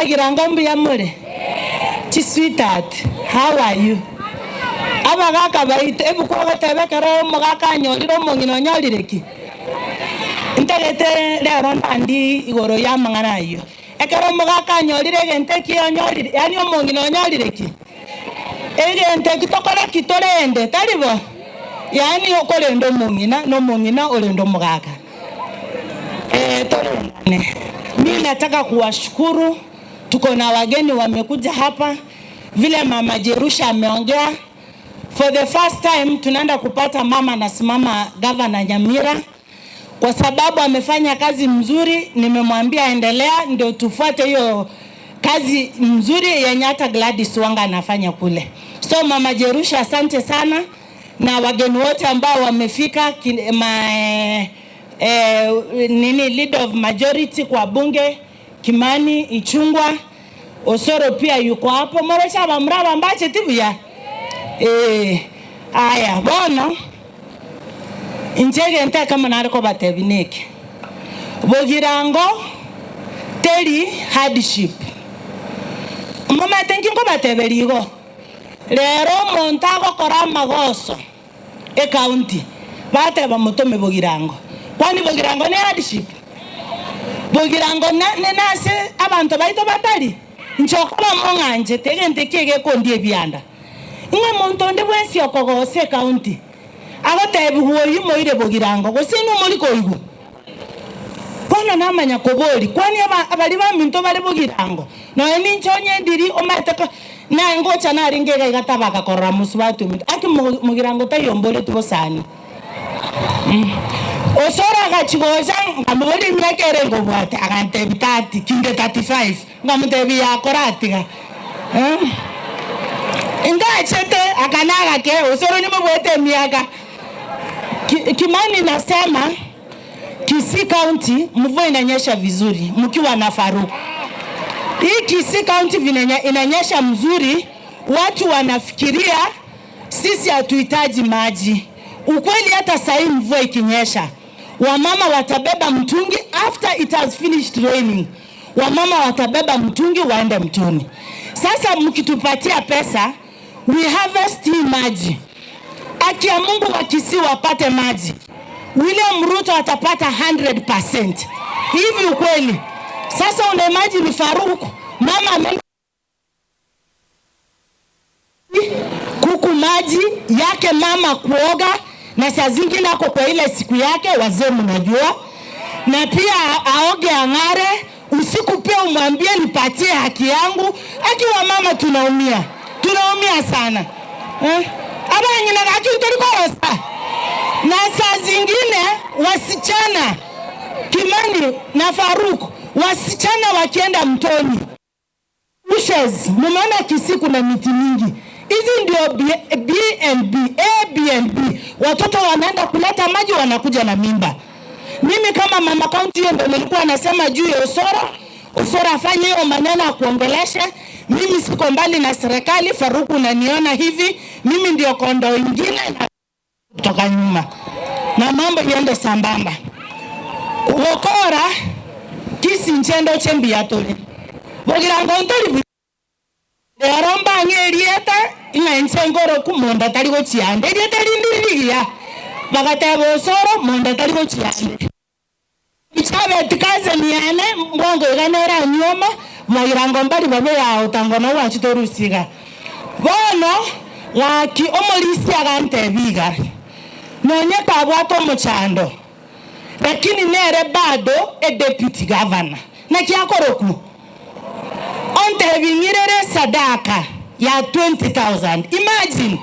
Abagirango mbuya more? Chisweetheart, how are you? Abagaka baito, ebuku ogoteba ekero omogaka anyorire omong'ina onyorire ki? Ntagete rero ndandi igoro y'amang'ana ayio. Ekero omogaka anyorire egento eki onyorire, yaani omong'ina onyorire ki? Egento eki tokore ki? Torende, tari bo? Yaani okorenda omong'ina, na omong'ina orende omogaka. Ee, torendane. Mi nataka kuwashukuru, tuko na wageni wamekuja hapa, vile mama Jerusha ameongea, for the first time tunaenda kupata mama anasimama gavana Nyamira kwa sababu amefanya kazi mzuri. Nimemwambia endelea, ndio tufuate hiyo kazi mzuri yenye hata Gladys Wanga anafanya kule. So mama Jerusha, asante sana na wageni wote ambao wamefika ma, eh, nini leader of majority kwa bunge Kimani Ichung'wa Osoro pia yuko hapo morocha bamura mbache tibuya eh, aya bono inche egento ekemo nare kobatebi neke Bogirango teri hardship momanyete nki nkobateberia igo rero omonto agokora amagoso ecounty bateba motome Bogirango kwani Bogirango ne hardship? Bogirango na nase abanto baito batari inche okoba mong'anchete egento eki egekondia ebianda ng'a omonto onde bwensi okogosa ecounty agotebigwa oyio moire Bogirango gose inwe mori koigwa? Bono namanya koboria, Kwani abaria baminto bare Bogirango? Nonya ninche onye ndiri omanyete ko na ngocha narenge iga iga tabaka korora mosubati ominto. Aki Mogirango taiyo omboretie bosani. Osoro agachia gocha nkamoboria emiaka ere nkobwate, agantebia 30, kinde 35. Nkamotebia yakoratiga. Ngachete aka nagake, Osoro nimobwate emiaka. Kimani nasema Kisii County mvua inanyesha vizuri mkiwa na Farouk. Hii Kisii County vinenya, inanyesha mzuri, watu wanafikiria sisi hatuhitaji maji. Ukweli hata sahii mvua ikinyesha, wamama watabeba mtungi after it has finished raining, wamama watabeba mtungi waende mtoni. Sasa mkitupatia pesa, we harvest hii maji. Haki ya Mungu wa Kisii wapate maji. William Ruto atapata 100%. Hivi ukweli. Sasa una imagine Farouk mama ameenda kuku maji yake mama kuoga, na saa zingine ako kwa ile siku yake, wazee mnajua, na pia aoge ang'are usiku, pia umwambie nipatie haki yangu. Akiwa mama tunaumia, tunaumia sana eh? Abang'ina gaki ntorikorosa na saa zingine wasichana Kimani na Faruk, wasichana wakienda mtoni bushes, mumeona Kisii kuna miti mingi hizi ndio B, B and B, A, B and B. Watoto wanaenda kuleta maji wanakuja na mimba. Mimi kama mama county, hiyo ndio nilikuwa nasema juu ya Osoro. Osoro afanye hiyo maneno ya kuongelesha. Mimi siko mbali na serikali, Faruku unaniona hivi, mimi ndio kondo ingine na kutoka nyuma na mambo iende sambamba. Gokora Kisii nchendo chembuya tore Bogirango ntori rero mbang'e erieta ng'a inche nkoroku monda tari gochia ande erieta rinde rigiya bagateba Osoro monda tari gochia ande Elizabeth cousin yane mbwango iga nere anyioma Bogirango mbari babe yaotango nabo gwachete orusia iga bono gaki omorisia agantebia iga nonye kabwate omochando lakini nere bado e deputy governor naki akoroku ontebi ng'irere sadaka ya 20,000 imagine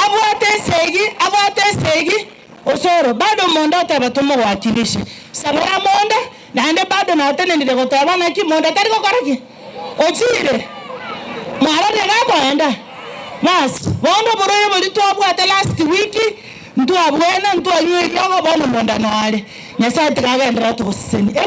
abwate esegi abwate esegi Osoro bado monda oteba tomogwakilishe sabora monda naende bado natenenire goteba naki monda tari gokora ki ochire mwarorire gakoenda basi bono oborwaire bori twabwate last week ntwabwena ntwanywa eriogo bono monda noare Nyasaye tiga agenderera togosesenia.